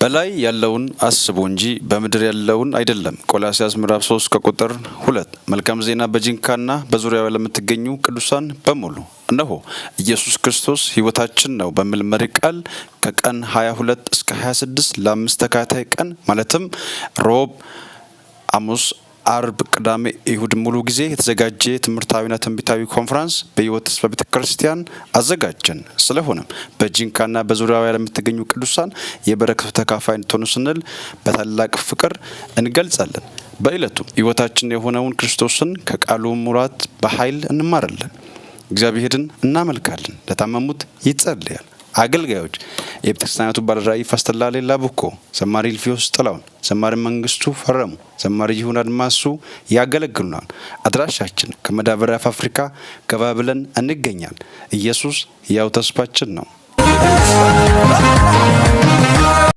በላይ ያለውን አስቡ እንጂ በምድር ያለውን አይደለም። ቆላስይስ ምዕራፍ 3 ከቁጥር 2። መልካም ዜና በጂንካና በዙሪያው ለምትገኙ ቅዱሳን በሙሉ፣ እነሆ ኢየሱስ ክርስቶስ ሕይወታችን ነው በሚል መሪ ቃል ከቀን 22 እስከ 26 ለ5 ተከታታይ ቀን ማለትም ሮብ፣ ሐሙስ፣ አርብ፣ ቅዳሜ፣ እሁድ ሙሉ ጊዜ የተዘጋጀ ትምህርታዊና ትንቢታዊ ኮንፈረንስ በሕይወት ተስፋ ቤተ ክርስቲያን አዘጋጀን። ስለሆነም በጂንካና በዙሪያዋ ለምትገኙ ቅዱሳን የበረከቱ ተካፋይ እንድትሆኑ ስንል በታላቅ ፍቅር እንገልጻለን። በዕለቱ ሕይወታችን የሆነውን ክርስቶስን ከቃሉ ሙላት በኃይል እንማራለን። እግዚአብሔርን እናመልካለን። ለታመሙት ይጸልያል። አገልጋዮች የቤተክርስቲያናቱ ባለራዕይ ፓስተር ላሌ ላቡኮ፣ ዘማሪ እልፍዮስ ጥላውን፣ ዘማሪ መንግስቱ ፈረሙ፣ ዘማሪ ይሁን አድማሱ ያገለግሉናል። አድራሻችን ከመዳበሪያ ፋብሪካ ገባ ብለን እንገኛል። ኢየሱስ ያው ተስፋችን ነው።